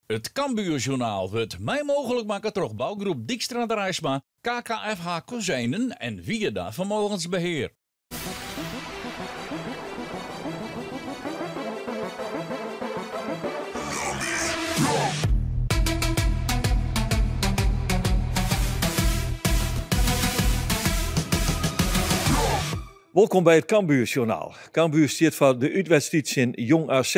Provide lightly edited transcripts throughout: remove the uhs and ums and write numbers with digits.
It Cambuurjournaal wurdt mei mooglik makke troch bougroep Dykstra Draisma, KKFH Kozijnen en Wierda Vermogensbeheer. Wolkom by it Cambuurjournaal. Cambuur stiet foar de útwedstriid tsjin Jong AZ.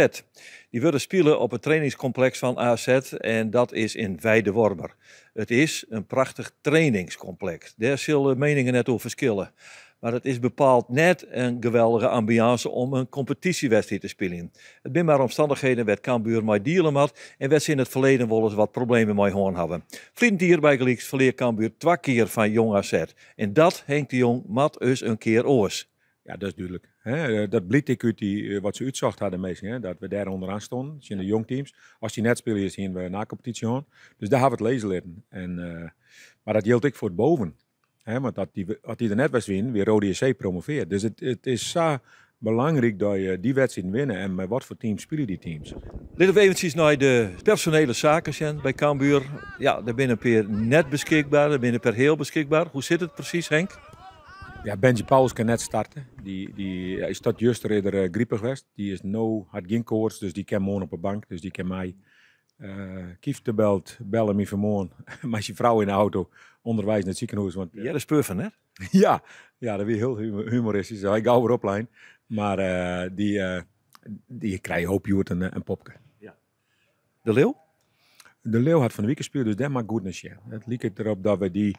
Dy wurde spile op it trainingskompleks fan AZ en dat is yn Wijdewormer. It is in prachtich trainingskompleks, dêr sille meningen net oer ferskille. Mar it is bepaald net in geweldige ambiance om in kompetysjewedstriid te spyljen. It binne mar omstannichheden wêr't Cambuur mei deale moat en wêr't se yn it ferleden wolris wat problemen mei hân hawwe. Ferline jier bygelyks ferlear Cambuur twa kear fan Jong AZ. En dat, Henk de Jong, moat ris in kear oars. Ja, dat is dúdlik. Dat blykt ek út dy, wat se útsocht ha, de minsken, hè, dat we dêr ûnderoan stonden, tsjin de jong teams. As dy net spylje, hiene we nakompetysje hân. Dus dêr ha we it lizze litten. En, mar dat jildt ek foar it boven. Hè, want dat dy, as dy der net west wienen, wie Roda JC promoveard. Dus it, it is sa belangryk dat je dy wedstriden winne en mei wat foar teams spylje dy teams. Litte we eventsjes nei de personele saken sjen by Cambuur. Ja, der binne in pear net beskikber, der binne in pear heal beskikber. Hoe sit it presys, Henk? Ja, Benji Pauwels kin net starte. Dy, dy is tot juster is er gripich west. Dy is no, hat gjin koarts, dus dy kin moarn op 'e bank, dus dy kin mei. Kieftenbelt belle my fanmoarn mei syn frou yn de auto ûnderweis nei it sikehûs. Want, Ja, de speur fan net. Ja, ja, dat wie hiel humoristysk. Hy gau wer oplein. Mar dy, dy krije hoop hjoed in popke. Ja. De Leeuw? De Leeuw hat fan de wike spile, dus dêr moat ik goed nei sjen. It liket derop dat we dy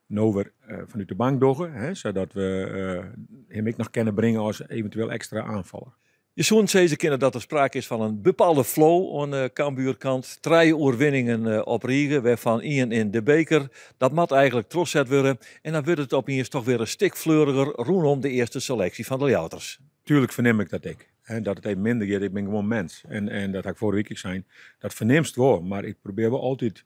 no wer fanút de bank dogge, hè, sadat we him ek noch kinne bringe as eventueel ekstra aanfaller. Je soenen sizze kinne dat der sprake is fan in bepaalde flow oan de Cambuurkant. Trije oerwinningen op rige, wêrfan ien yn de beker. Dat moat eigenlik trochset wurde en dan wurdt it opiens toch wer in stik fleuriger rûnom de earste seleksje fan de Ljouwerters. Tuerlik fernim ik dat ek, hè, dat it even minder giet. Ik bin gewoan mens en dat ha ik foarige wike ek sein. Dat fernimst wol, mar ik probearje wol altyd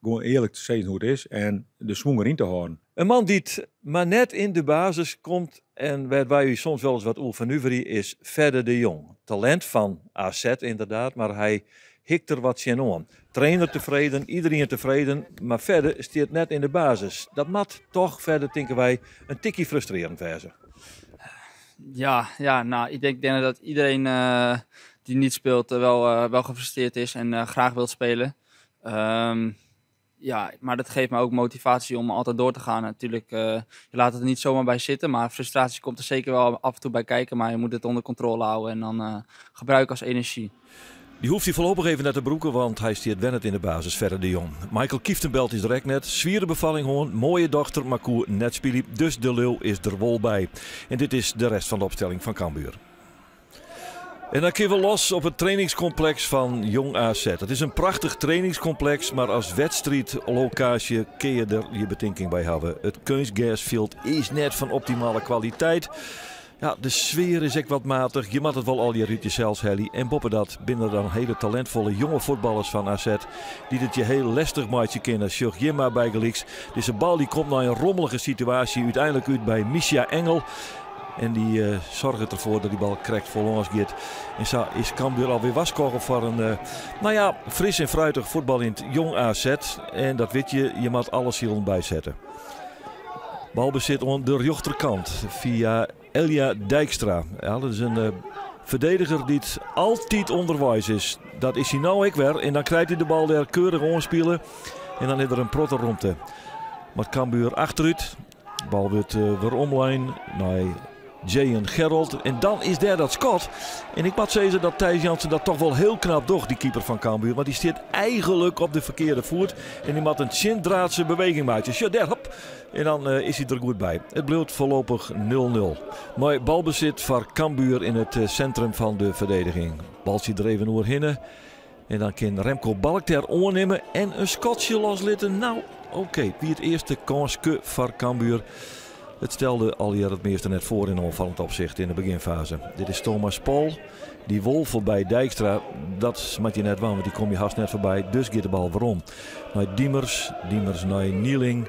gewoan earlik te sizzen hoe't it is en de swung deryn te hâlden. In man dy't mar net yn de basis komt en wêr't wy ús soms wolris wat oer fernuverje is Fedde de Jong. Talint fan AZ ynderdaad, mar hy hikt der wat tsjinoan. Trainer tefreden, iderien tefreden, mar Fedde stiet net yn de basis. Dat moat toch, Fedde, tinke wy, in tikje frustrearjend wêze. Ja, ja, nou, ik denk, denk dat iedereen die niet speelt wel, wel gefrustreerd is en graag wil spelen. Ja, maar dat geeft me ook motivatie om altijd door te gaan. Natuurlijk, je laat het er niet zomaar bij zitten, maar frustratie komt er zeker wel af en toe bij kijken. Maar je moet het onder controle houden en dan gebruiken als energie. Dy hoecht hy foarlopich even net te brûken, want hy stiet wer net yn de basis, Fedde de Jong. Maikel Kieftenbeld is der ek net. Swiere befalling hân, moaie dochter, mar koe net spylje. Dus De Leeuw is der wol by. En dit is de rest fan de opstelling fan Cambuur. En dan kinne we los op it trainingskompleks fan Jong AZ. It is in prachtich trainingskompleks, mar as wedstriidlokaasje kinne je der je betinking by hawwe. It keunstgersfjild is net fan optimale kwaliteit. Ja, de sfear is ek wat matich. Je moatte it wol allegear út jesels helje. En boppedat binne der dan hele talintfolle jonge fuotballers fan AZ dy't it je hiel lestich meitsje kinne. Sjoch hjir mar bygelyks. Dizze bal dy komt nei in rommelige situaasje úteinlik út by Mischa Engel. En dy uh, soarget derfoar dat dy bal krekt foarlâns giet. En sa is Cambuur alweer warskôge foar in, uh, nou ja, fris en fruitich fuotbaljend Jong AZ. En dat wit je, je moat alle silen bysette. Balbesit oan de rjochterkant fia Elia Dijkstra. Ja, dat is in uh, ferdediger dy't altyd ûnderweis is. Dat is hy no ek wer. En dan krijt hy de bal dêr keurich oanspile. En dan is der in protte romte. Moat Cambuur achterút. Bal wurdt uh, wer omlein nei Jayen Gerald. En dan is dêr dat skot. En ik moat sizze dat Thijs Jansen dat toch wol hiel knap docht, dy keeper fan Cambuur. Want dy stiet eigenlik op de ferkearde foet. En dy moat in tsjindraadse beweging meitsje. Sjoch dêr, hop. En dan uh, is hy der goed by. It bliuwt foarlopich 0-0. Mei balbesit foar Cambuur yn it eh, sintrum fan de ferdediging. Baltsje der even oerhinne. En dan kin Remco Balk dêr oannimme en in skotsje loslitte. Nou, oké, okay. Wie it earste kânske foar Cambuur. It stelde allegear it measte net foar yn oanfallend opsicht yn de begjinfaze. Dit is Thomas Pol. Dy wol foarby Dijkstra. Dat moat je net dwaan, want dy kom je hast net foarby. Dus giet de bal werom nei Diemers. Diemers nei Nieling.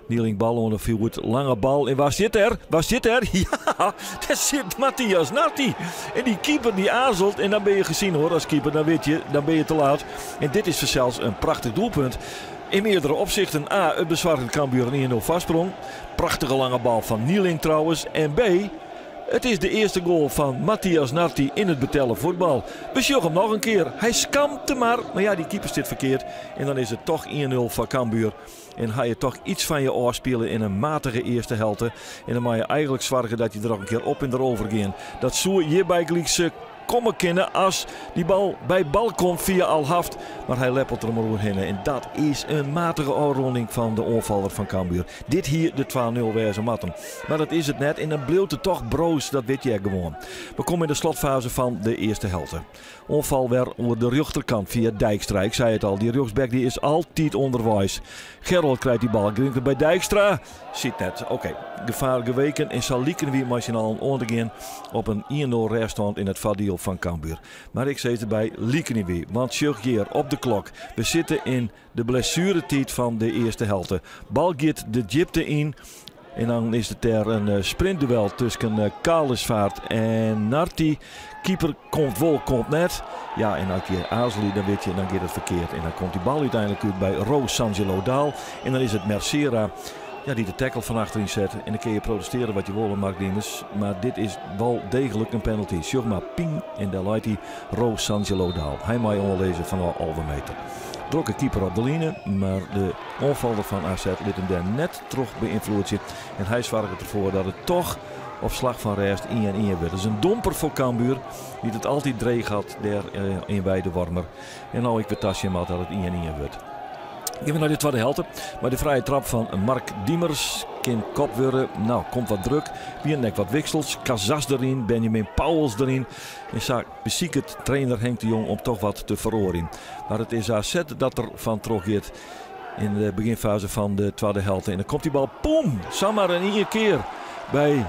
Nieling bal oan de foet, lange bal. En wa sit der? Wa sit der? Ja, dêr sit Matthias Narty. En dy keeper dy aarzelt en dan bin je gezien hoor as keeper, dan wit je, dan bin je te laat. En dit is fansels in prachtich doelpunt. In meardere opsichten. A, it besoarget Cambuur in 1-0 foarsprong. Prachtige lange bal fan Nieling trouwens. En B, it is de earste goal fan Matthias Narty yn it betelle fuotbal. We sjogge him noch in kear. Hy skampte mar, mar ja, dy keeper stiet ferkeard. En dan is it toch 1-0 foar Cambuur. En ha je toch iets fan je ôfspile yn in matige earste helte. En dan moatte je eigenlik soargje dat je der noch in kear op en derover gean. Dat soe hjir bygelyks komme kinne as dy bal by Balk komt fia Alhaft. Mar hy leppelt der mar oerhinne. En dat is in matige ôfrûning fan de oanfaller fan Cambuur. Dit hie de 2-0 wêze moatten. Mar dat is it net en dan bliuwt it toch broos, dat wit je ek gewoan. We komme yn de slotfaze fan de earste helte. Oanfal wer oer de rjochterkant fia Dijkstra. Ik sei it al, dy rjochtsback dy is altyd ûnderweis. Gerold krijt dy bal, bringt er by Dijkstra. Sit net. Oké, gefaar geweken en sa liken wy mei syn allen oan te gean op in 1-0 rêststân yn it foardiel fan Cambuur. Mar ik sis derby liken wy, want sjoch hjir op de klok. We sitte yn de blessueretiid fan de earste helte. Bal giet de djipte yn en dan is it dêr in eh, sprintduel tusken eh, Kalisvaart en Narty. Keeper komt wol, komt net. Ja, en as je aarzelje, dan wit je, dan giet it ferkeard. En dan komt dy bal úteinlik út by Rosangelo Daal. En dan is it Mercera ja, dy't de tackle fan achteryn set. En dan kinne je protestearje wat je wolle, Mark Diemers. Mar dit is wol deeglik in penalty. Sjoch mar, ping. En dêr leit hy, Rosangelo Daal. Hy mei oanlizze fanôf 11 meter. Drokke keeper op de line, mar de oanfaller fan AZ lit him dêr net troch beynfloedzje. En hy soarget derfoar dat it toch op slach fan rêst 1-1 wurdt. Dat is in domper foar Cambuur, dy't it altyd dreech hat dêr eh, yn Wijdewormer. En no ek wer tasjen moat dat it 1-1 wurdt. Gean we nei de twadde helte. Mei de frije trap fan Mark Diemers kin kopt wurde. Nou, komt wat druk. Wienen ek wat wiksels. Kazas deryn, Benjamin Pauwels deryn. En sa besiket trainer Henk de Jong om toch wat te feroarjen. Mar it is AZ dat der fan troch giet yn de begjinfaze fan de twadde helte. En dan komt dy bal, poem, samar in ien kear by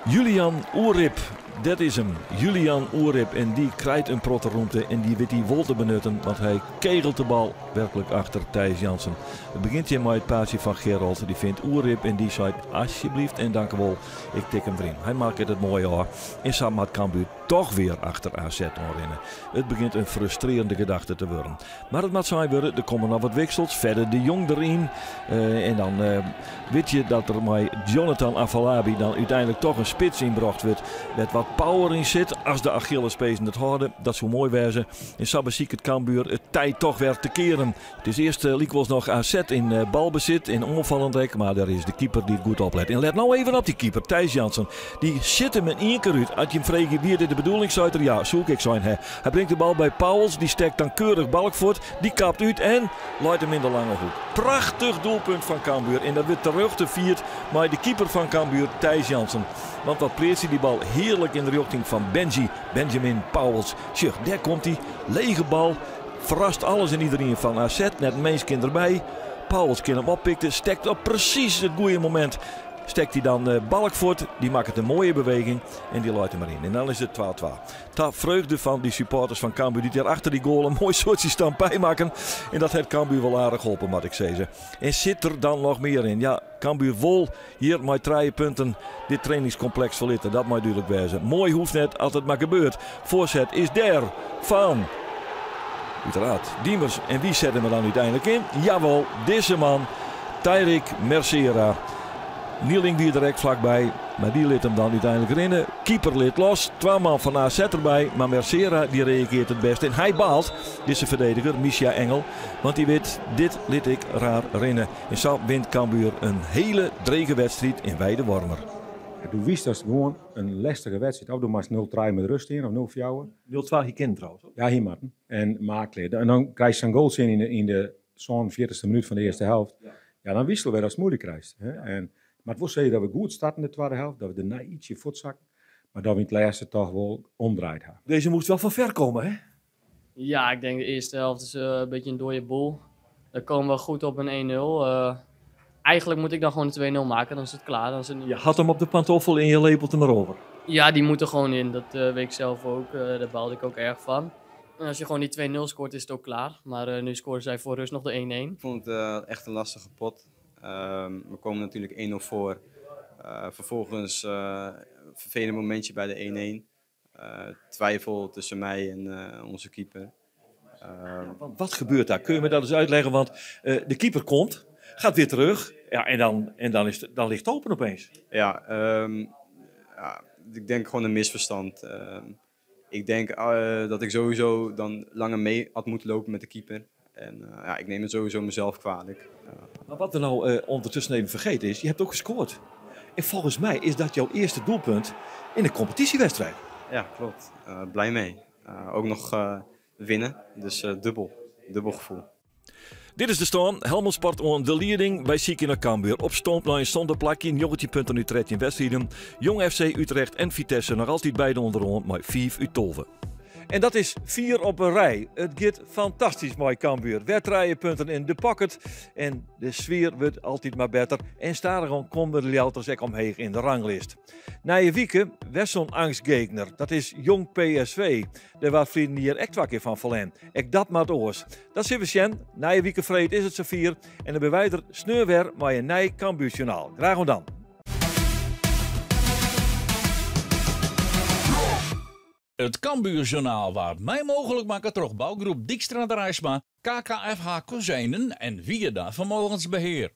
Julian Oerip. Dat is him, Julian Oerip. En dy krijt in protte rûmte en dy wit hy wol te benutten, want hy kegelt de bal werklik achter Thijs Jansen. It begjint hjir mei it paatsje fan Gerold. Dy fynt Oerip en dy seit asjebleaft en dankewol, ik tik him deryn. Hy makket it moai ôf en sa moat Cambuur toch wer achter AZ oanrinne. It begjint in frustrearjende gedachte te wurden. Mar it moat sein wurde, der komme noch wat wiksels. Fedde de Jong deryn. Eh, en dan eh, wit je dat der mei Jonathan Afolabi dan úteinlik toch in spits ynbrocht wurdt. Wêr't wat power yn sit, as de Achillespezen it hâlde. Dat soe moai wêze. En sa besiket Cambuur it tij toch wer te kearen. It is earst eh, lykwols noch AZ yn eh, balbesit, yn oanfallend ek, mar dêr is de keeper dy't goed oplet. En let no even op dy keeper, Thijs Jansen. Dy sjit him in ien kear út. As je him freegje wie dit de bedoeling, seit er ja, soe ik ek sein ha. Hy bringt de bal by Pauwels, dy stekt dan keurich Balk fuort. Dy kapt út en leit him yn de lange hoek. Prachtich doelpunt fan Cambuur en dat wurdt terjochte fierd mei de keeper fan Cambuur, Thijs Jansen. Want wat pleatst hy dy bal hearlik yn de rjochting fan Benji, Benjamin Pauwels. Sjoch, dêr komt hy. Lege bal. Ferrast alles en iderien fan AZ. Net in minsk kin derby. Pauwels kin him oppikke, stekt op presys it goede momint. Stekt hy dan eh, Balk fuort. Dy makket in moaie beweging en dy leit him mar yn. En dan is it 2-2. Ta freugde fan dy supporters fan Cambuur dy't dêr achter dy goal in moai soartsje stampij makken. En dat hat Cambuur wol aardich holpen, moat ik sizze. En sit der dan noch mear yn? Ja, Cambuur wol hjir mei trije punten dit trainingskompleks ferlitte. Dat mei dúdlik wêze. Moai hoecht net as it mar gebeurt. Foarset is dêr fan uiteraard Diemers. En wie set him er dan úteinlik yn? Jawol, dizze man, Tyrik Mercera. Nieling wie der ek flakby, mar dy lit him dan úteinlik rinne. Keeper lit los, twa man fan AZ derby, mar Mercera dy reagearret it bêste. En hy baalt, dizze ferdediger, Misha Engel, want hy wit, dit lit ik raar rinne. En sa wint Cambuur in hiele drege wedstriid yn Wijdewormer. Doe wist dat gewoan in lestige wedstriid. Of do moatst 0-3 mei rêst stean of 0-4. 0-2 hie kinnen trouwens. Ja, hie moatten. En maaklear. En dan krijst sa'n goal tsjin yn de 47e minút fan de earste helte. Ja, dan witst wer datst it muoilik krijst. Hè? En, mar it wol sizze dat we goed starten de twadde helte, dat we dêrnei ytsje fuortsakken. Mar dat we yn it lêste toch wol omdraaid ha. Deze moast wel van ver komen, hè? Ja, ik denk de eerste helft is een beetje een dode boel. Dan komen we goed op een 1-0. Eigenlijk moet ik dan gewoon de 2-0 maken, dan is het klaar. Dan is het niet... Je had hem op de pantoffel en je lepelt hem erover. Ja, die moet er gewoon in. Dat weet ik zelf ook. Daar baalde ik ook erg van. En als je gewoon die 2-0 scoort, is het ook klaar. Maar nu scoren zij voor rust nog de 1-1. Ik vond het echt een lastige pot. We komen natuurlijk 1-0 voor. Vervolgens vervelend momentje bij de 1-1. Twijfel tussen mij en onze keeper. Ja, want wat gebeurt daar? Kun je me dat eens uitleggen? Want de keeper komt, gaat weer terug. Ja, en dan ligt het open opeens. Ja, ik denk gewoon een misverstand. Ik denk dat ik sowieso dan langer mee had moeten lopen met de keeper. En ja, ik neem het sowieso mezelf kwalijk. Maar wat we nou ondertussen even vergeten is, je hebt ook gescoord. En volgens mij is dat jouw eerste doelpunt in een competitiewedstrijd. Ja, klopt. Blij mee. Ook nog winnen, dus dubbel gevoel. Dit is de stand. Helmond Sport on de leading bij Ziek in Cambuur. Op stooplijn zonder plakje, 19 punten uit 13 wedstrijden. Jong FC Utrecht en Vitesse nog altijd beide onderaan, maar 5 uit 12. En dat is 4 op een rij. Het gaat fantastisch mooi Cambuur. Wedstrijdpunten in de pocket. En de sfeer wordt altijd maar beter. En stadion komen de Ljouwters ook omheen in de ranglist. Na je wieken, Wesson angstgegner. Dat is jong PSV. Daar was vrienden hier echt wakker van verlen. Ik dat maar oors. Dat zien we zien. Na je wieken vreed is het zo 4. En dan bewijder sneurwer maar je nij Cambuurjournaal. Graag dan. Het Cambuurjournaal waard mij mogelijk maken troch bouwgroep Dijkstra Draisma, KKFH Kozijnen en Wiarda Vermogensbeheer.